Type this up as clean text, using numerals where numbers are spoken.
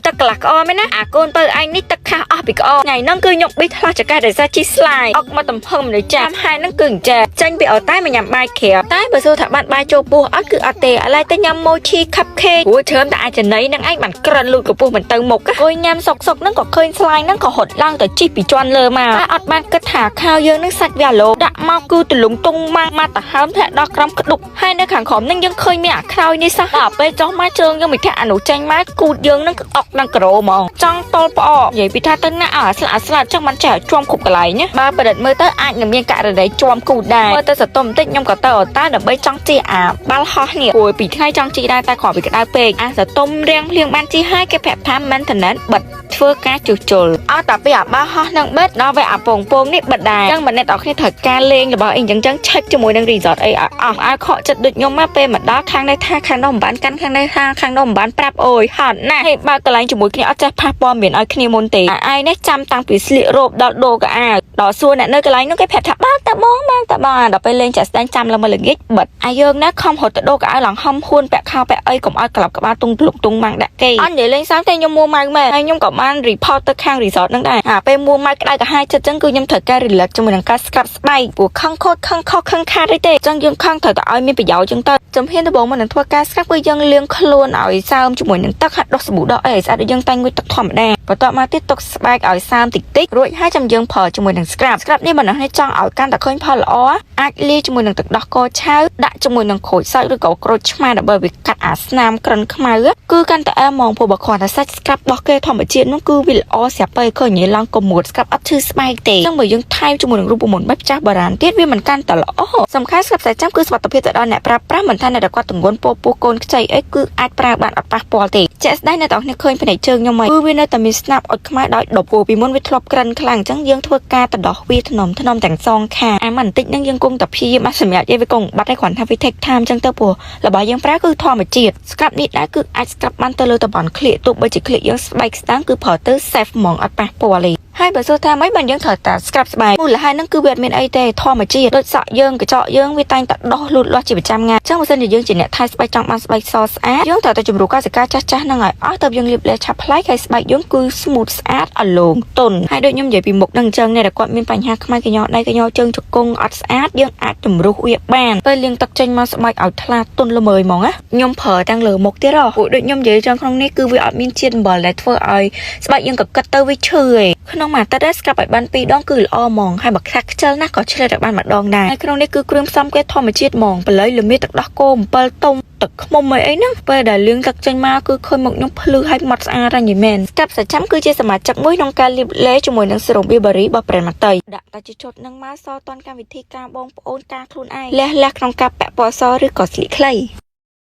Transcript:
ទឹកកន្លះក្អមឯណាអាកូនបើឯងនេះទឹកខាសអស់ពីក្អមថ្ងៃហ្នឹងគឺខ្ញុំប៊ីថ្លាចកេះដោយសារជីស្លាយអុកមកទំហឹងមនុស្សចាស់ហើយហ្នឹងគឺអញ្ចេះចេញពីអូតែមកញ៉ាំបាយក្រាបតែបើសួរថាបានបាយចូលពោះអត់គឺអត់ទេឥឡូវទៅញ៉ាំ mochi cupcake ព្រោះជ្រើមតែអាចចំណីនឹងឯងបានក្រិនលូតកម្ពស់មិនទៅមុខអង្គុយញ៉ាំសុកសុកហ្នឹងក៏ឃើញស្លាយហ្នឹងក៏ហត់ឡើងទៅជីកពីជាន់លើមកតែអត់បានគិតថាខោយើងនឹងសាច់វាឡូដាក់មកគឺទលុងទុងមកមកទៅហើមធ្លាក់ដល់ក្រោមក្ដុកហើយនៅខាងក្រោមហ្នឹងយើងឃើញមានអាខ្នើយនេះសោះដល់ពេលចុះមកជើងយើងមិនធាក់អានោះចេញមកគូតយើងហ្នឹងគឺអុកនឹងក្រូហ្មងចង់តល់ផ្អកនិយាយពីថាទៅណាឲ្យអាស្លាក់អាស្លាក់ចឹងបានចេះឲ្យជាំគ្រប់កន្លែងណាបើប្រឌិតមើលទៅអាចនឹងមានករណីជាំគូតដែរមើលទៅសតុំបន្តិចខ្ញុំក៏ទៅអូតាដើម្បីចង់ជិះអាបាល់ហោះនេះព្រោះពីថ្ងៃចង់ជិះដែរតែគ្រាន់ពីក្តៅពេកអាសតុំរៀងភ្លៀងបានជិះហើយគេប្រាប់ថា maintenance បិទធ្វើការជួសជុលអត់តែពីអាបាល់ហោះនឹងបិទដល់វគ្គអាពងពងនេះបិទដែរចឹងបើអ្នកទាំងអស់គ្នាត្រូវការលេងរបស់អីចឹងចឹងឆែកជាមួយនឹង resort អីឲ្យអស់ឲ្យខកចិត្តដូចខ្ញុំមកពេលមកដល់ខាងនេះថាខាងនោះមិនបានកាន់ខាងនេះថាខាងនោះមិនបានប្រាប់អូយហត់ណាស់ហើយបើកន្លែងជាមួយគ្នាអត់ចេះផាសព័ត៌មានឲ្យគ្នាមុនទេអាឯងនេះចាំតាំងពីស្លៀករ៉ូបដល់ដូរកៅអៅដល់សួរអ្នកនៅកន្លែងនោះគេប្រាប់ថាបើតបងបើតបងដល់ពេលលេងចាក់ស្ដែងចាំឡើងមកល្ងាចបិទអាយើងណាខំរត់ទៅដូរកៅអៅឡើងហំហួនពាក់ខោពាក់អីកុំឲ្យក្លាប់ក្បាលទុងទលុកទុងម៉ាំងដាក់គេអត់និយាយលេងសើចតែខ្ញុំមួម៉ៅមែនហើយខ្ញុំក៏បាន report ទៅខាង resort ហ្នឹងដែរអាពេលមួម៉ៅក្តៅក្រហាយចិត្តចឹងគឺខ្ញុំត្រូវការ relax ជាមួយនឹងការ scrub ស្បែកព្រោះខឹងខូចខឹងខុសខឹងខាតអីទេចឹងយើងខឹងត្រូវតែឲ្យមានប្រយោជន៍ចឹងទៅជំហានដំបូងមុននឹងធ្វើការ scrub គឺយើងលាងខ្លួនឲ្យសើមជាមួយនឹងទឹកហាត់ដុសសាប៊ូដុសអីឲ្យស្អាតដូចយើងតែងងូតទឹកធម្មតាបន្ទាប់មកទៀតទុកស្បែកឲ្យសើមតិចតិចរួចហើយចាំយើងប្រើជាមួយនឹង scrub scrub នេះបើអ្នកនេះចង់ឲ្យកាន់តែឃើញផលល្អអាចលាយជាមួយនឹងទឹកដោះគោឆៅដាក់ជាមួយនឹងក្រូចសើចឬក៏ក្រូចឆ្មាដើម្បីវាកាត់អាស្នាមក្រិនខ្មៅគឺកាន់តែអែហ្មងព្រោះបើគ្រាន់តែសាច់ scrub របស់គេធម្មជាតិនោះគឺវាល្អស្រាប់ហើយឃើញនិយាយឡើងកុំមួត scrub អត់ឈឺស្បែកទេអញ្ចឹងបើយើងថែមជាមួយនឹងរូបមន្តបែបចាស់បុរាណទៀតវាមិនកាន់តែល្អសំខាន់ scrub សាច់ចាំគឺសុវត្ថិភាពទៅដល់អ្នកប្រើប្រាស់មិនថាអ្នកដែលគាត់ទម្ងន់ពោះពោះកូនខ្ចីអីគឺអាចប្រើបានអត់ប៉ះពាល់ទេជាក់ស្ដែងអ្នកទាំងអស់គ្នាឃើញភ្នែកជើងខ្ញុំហើយគឺវានៅតែមានស្នាមអុចខ្មៅដោយដប់ព្រោះពីមុនវាធ្លាប់ក្រិនខ្លាំងអញ្ចឹងយើងធ្វើការទៅដោះវាថ្នមថ្នមទាំងសងខាងអាមិនបន្តិចហ្នឹងយើងគង់តែព្យាយាមអត់សម្រាប់ទេវាគង់បាត់ហើយគ្រាន់ថាវា take time អញ្ចឹងទៅព្រោះរបស់យើងប្រើគឺធម្មជាតិ scrub នេះដែរគឺអាច scrub បានទៅលើតំបន់ក្លៀកទោះបីជាក្លៀកយើងស្បែកស្ដាងគឺប្រើទៅ safe ហ្មងអត់ប៉ះពាល់ទេហើយបើសួរថាម៉េចបានយើងត្រូវតែ scrub ស្បែកមូលហេតុហ្នឹងគឺវាអត់មានអីទេធម្មជាតិដូចសក់យើងកញ្ចក់យើងវាតែងតែដោះលូតលាស់ជាប្រចាំថ្ងៃអញ្ចឹងបើសិនជាយើងជាអ្នកថែស្បែកចង់បានស្បែកសស្អាតយើងត្រូវតែជំរុះកោសិកាចាស់ចាស់ហ្នឹងឲ្យអស់ទៅយើងលាបលាឆាប់ប្លែកហើយស្បែកយើងគឺ smooth ស្អាតអលងទន់ហើយដូចខ្ញុំនិយាយពីមុខហ្នឹងអញ្ចឹងអ្នកដែលគាត់មានបញ្ហាខ្មៅកញ្ញដៃកញ្ញជើងជង្គង់អត់ស្អាតយើងអាចជំរុះវាបានពេលលាងទឹកចេញមកស្បែកឲ្យថ្លាទន់ល្មើយហ្មងណាខ្ញុំប្រើទាំងលើមុខទៀតហ៎ពួកដូចខ្ញុំនិយាយចឹងក្នុងនេះគឺវាអត់មានជាតិអំបិលដែលធ្វើឲ្យស្បែកយើងកកិតទៅវាឈឺឯងក្នុងមួយអាទិត្យដែរ scrub ឲ្យបាន2ដងគឺល្អហ្មងហើយបើខាក់ខ្ជិលណាស់ក៏ឆ្លៀតឲ្យបានម្ដងដែរហើយក្នុងនេះគឺគ្រឿងផ្សំគេធម្មជាតិហ្មងបល័យល្មៀតទឹកដោះគោ7ទុំទឹកខ្មុំអីអីហ្នឹងពេលដែលលាងទឹកចេញមកគឺឃើញមុខខ្ញុំភ្លឺហើយម៉ត់ស្អាតហើយនិយាយមែន scrub សាច់ចាំគឺជាសមាជិកមួយក្នុងការលាបឡេជាមួយនឹងសេរ៉ូម Bilberry របស់ brand ម៉ាតីដាក់តែជាជុតនឹងមកសតនកម្មវិធីការបងប្អូនការខ្លួនឯងលះលះក្នុងការពាក់ពណ៌សឬក៏ស្លៀកខ្លី។